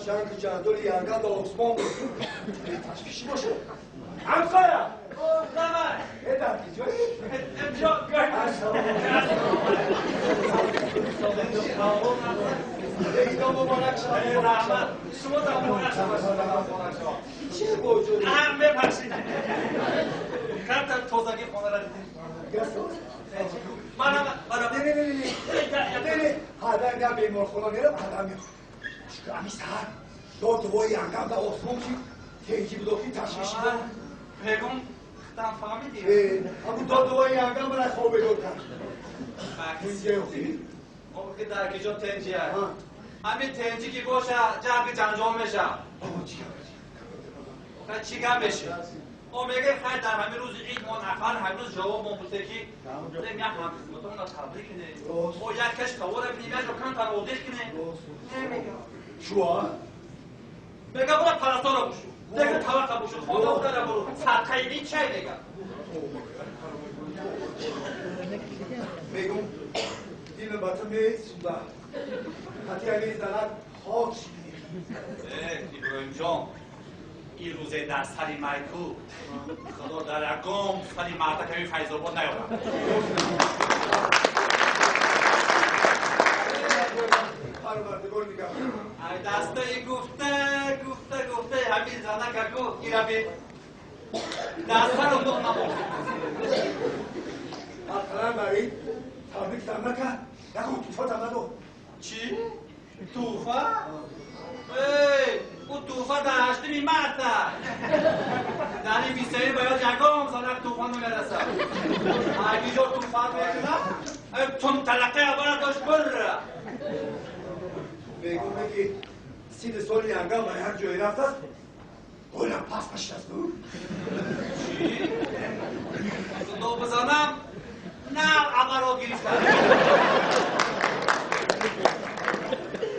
ҷанг ҷандоли янган да осмон буд. Ташвиши бошад. Ҳамсоя! Э, дар киҷои? Ида муборак шавад. Раҳмат. Шумо да муборак шавад. Чӣ боҷуд? Ҳам мепахшид. Камтар тозагӣ хонара дидем. Манам манам. Не, не, не, не. Не, не. Ҳадан гап беморхона мерам, ҳадан меам. Чунки ами саҳар дод дувои янгам да осмон чи тенҷи будоки ташвиши буд. Бегум, хитам фаҳмидӣ? Ҳамун дод дувои янгам мана хоб бедор кард. Тенҷи охи? Охи дар киҷо тенҷия? Ҳамин тенҷи ки боша, ҷанги ҷанҷол меша. Чӣ гап? Охи чӣ гап меши? О мега хай дар ҳамин рӯзи ид мо нафар ҳамин рӯз ҷавоб мо буте ки дем як ҳамхизматонро табрик кунем. Мо як каш тавора бинем, як ҷо камтар одих кунем. Намега. Шуа? Мега бура парастора бушу. Дега тавақа бушу, хона удара буру. Садқаи ид чай мега. Мегум, дилм ба ту месӯзад. Ҳати ами занак хок шидӣ. Э, Иброҳимҷон, ин рӯзе дар сари майку худо дар ягон сари мардакави Файзобод наёрад. Парвардигор нигоҳ. Ай дастаи гуфта, гуфта, гуфта, ҳамин занакаку ираби дар сару дух намонд. Ақаллан бари табрикам накард, ягон туҳфатам надод. Чӣ? Туҳфа? Эй, ӯ туҳфа дар ҳаштуми марта. Дар ин бистуюми ба ёд ягон занак туҳфа намерасад. Ай киҷо туҳфа мекунад? Ай тунталақаи аввала дошт бирра. Мегум ки сини соли янгам ба як ҷое рафтааст, голям пас нашидааст. Чӣ? Худо бизанам, нав аваро гирифта.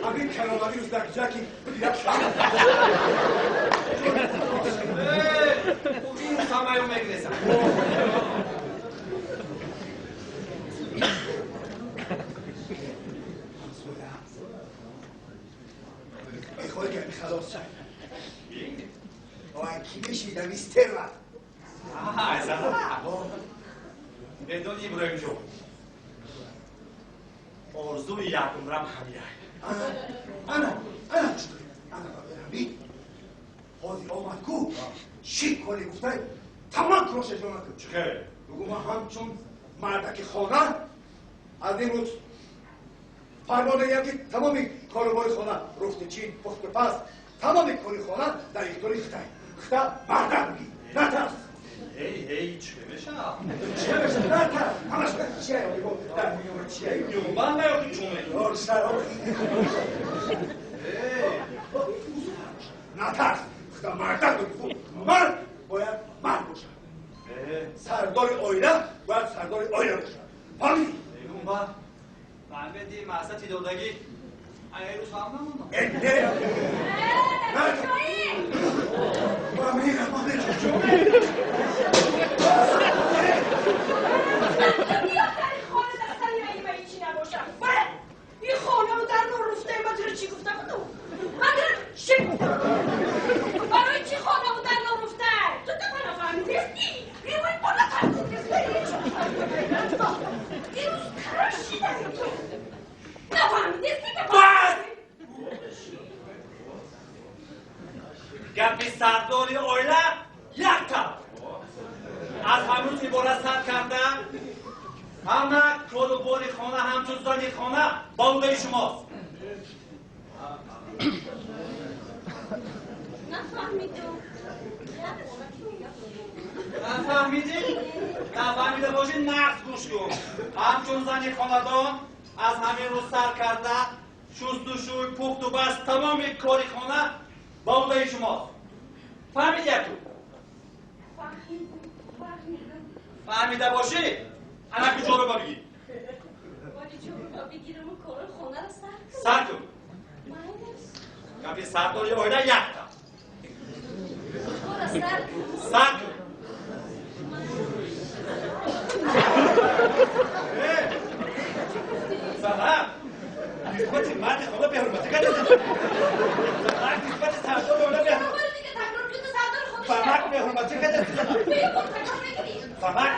Ҳамин коронавирус дар киҷа ки як Эй, ӯ вирус ҳамаё мегиресад. Мехоҳӣ ки ами халос шавӣ? Ой, ки мешидам истерва. Ай, зана. Медони, Иброҳимҷон, орзуи як умрам ҳамияй. Ана, ана, ана, ана, ҳамин ҳозир омад ку, чӣ коре гуфтай, тамом кроша ҷо накун. Чӣ хел? Бугу ман ҳамчун мардаки хона аз ин рӯз фармон медиҳам ки тамоми корубори хона, руфти чин, пухту паз, тамоми кори хона дар ихтиёри хитай. Хита мардак бугӣ, натарс. Эй, эй, чӣ мешавад? Чӣ мешавад? Натарс. Ҳамаш чия мегӯ, дар миёна чия? Юнбан наёки чуме? Ор сар. Эй, натарс. Хита мардак бугӣ. Мард бояд мард бошад. Сардори оила бояд сардори оила бошад. Фаҳмидӣ? Бегум ба, фаҳмиди маҳсати додагӣ, ай рӯз ҳам намондам. Э, не. Ман мерам, ман мерам. Биё дар ин хона дастани ай ба ҳечи набошам. Бале, ин хонаву дар норуфтаи ман туро чӣ гуфта будум? Ман туро чӣ гуфта будум? Барои чӣ хонаву дар норуфтай? Ту то мана фаҳмидести? Ривои бола тардидести? Дирӯз карашидаи ту. Нафаҳмидести? Бас! Гапи сардори оила якта. Аз ҳамрӯз ибора сар карда, ҳама корубори хона ҳамчун зани хона ба уҳдаи шумост. Нафаҳмидум. Нафаҳмидӣ? Нафаҳмида бошӣ, нағз гӯш кун. Ҳамчун зани хонадон аз ҳамин рӯз сар карда, шустушӯй, пухту паз, тамоми кори хона ба уҳдаи шумост. Фаҳмидӣ яку? Фаҳмидум, фаҳмидум. Фаҳмида бошӣ, ана куҷоро ба бигир. Вале ҷоруба бигираму кори хонаро сар кунам. Сар кун. Майнаш. Гапи сардори оила якта. Кора сар кун. Сар кун. Занак, нисбати марди хона беҳурматӣ кардӣ. Занак. Беҳурматӣ кардасти зана. Беҳурматӣ мегирӣ. Фаҳмак.